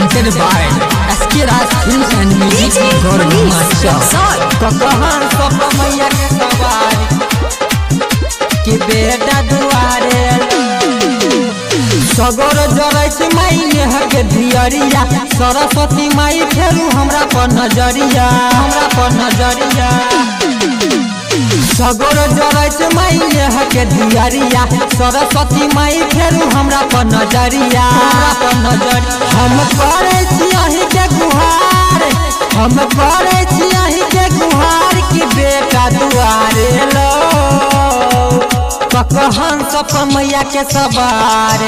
Presented by SK Raj Films and Music DJ Gaur Manish Raxaul. ककहन सब मैया के सवारी कि बेटा दुआरे सगर जरै छै माई नेह के धियरिया, सरस्वती माई फेरू हमरा पर नजरिया, हमरा पर नजरिया। सगर जरै छै माई नेह के धियरिया, सरस्वती माई फेरू हमरा पर नजरिया, हमरा पर नजरिया। हम करै छी अहीं के गुहार, हम करै छी अहीं के गुहार कि बेटा दुआरे लो। ककहन सप मैया के सवार,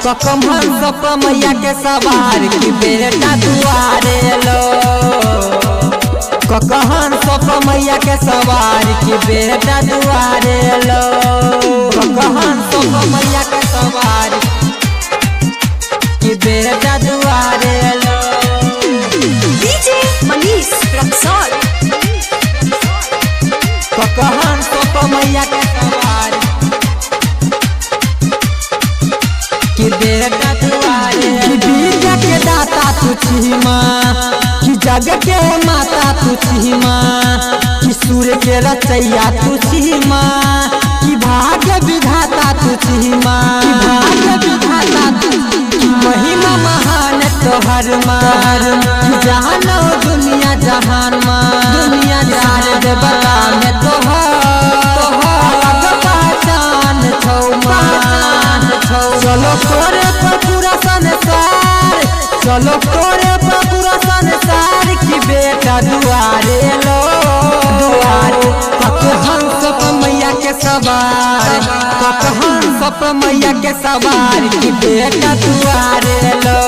ककहन सप मैया के सवार कि बेटा दुआरे लो। ककहन सप मैया के सवार कि बेटा दुआरे लो। ककहन सप मैया के सवार कि बेटा दुआरे लो। डीजे मनीष रक्सौल। ककहन सप मैया के सवार कि बेटा दुआरे। कि विद्या के दाता तू छी माँ, कि जग के माता तू छी माँ, कि सूर्य के रचैया तू छी माँ, कि भाग्य विधाता तू छी माँ, कि भाग्य विधाता तू, कि महिमा महान तोहर माँ, कि जानो दुनिया जहान माँ, दुनिया जहान देवता में तोहर अलग पहचान छौ माँ। चलो तोरे पर पूरा संसार, चलो तोरे पर पूरा संसार कि बेटा दुआरे लो दुआरे। ककहन सप मैया के सवार, ककहन सप मैया के सवार कि बेटा दुआरे लो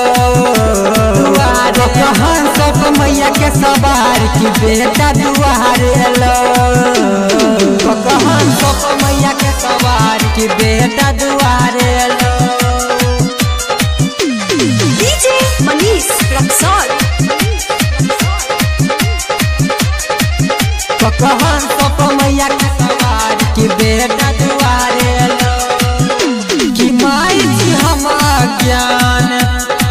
दुआरे। ककहन सप मैया के सवार कि बेटा दुआरे लो। ककहन सप मैया के सवार कि बेटा दुआरे लो। डीजे मनीष रक्सौल। ककहन सप मैया के सवार कि बेटा दुआरे लो। कि माई छी हम अज्ञान,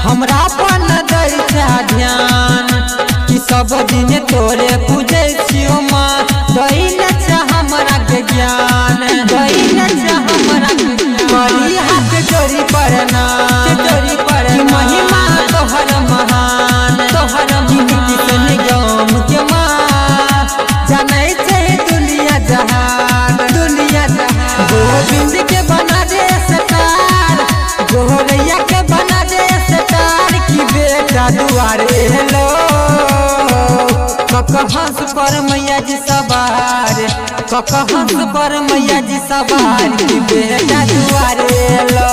हमरा पर न दै छै ध्यान, कि सब दिन तोरे पूजै छियौ माँ, दै न छै हमरा के ज्ञान, दै न छै हमरा के ज्ञान। करी हाथ जोड़ी प्रणाम, जोड़ी प्रणाम, कि महिमा तोहर महान, तोहर कि नीति निगम के माँ, जानै छै दुनिया जहान, दुनिया जहान। गोविंद के बना दे सतार, गोरैया के बना दे सतार कि बेटा दुआरे लो। ककहंस पर मैया जी सवार, ककहंस पर मैया जी सवार कि बेटा दुआरे लो।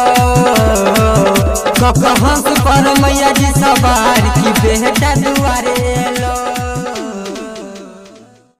ककहंस पर मैया जी सवार कि बेटा दुआरे लो।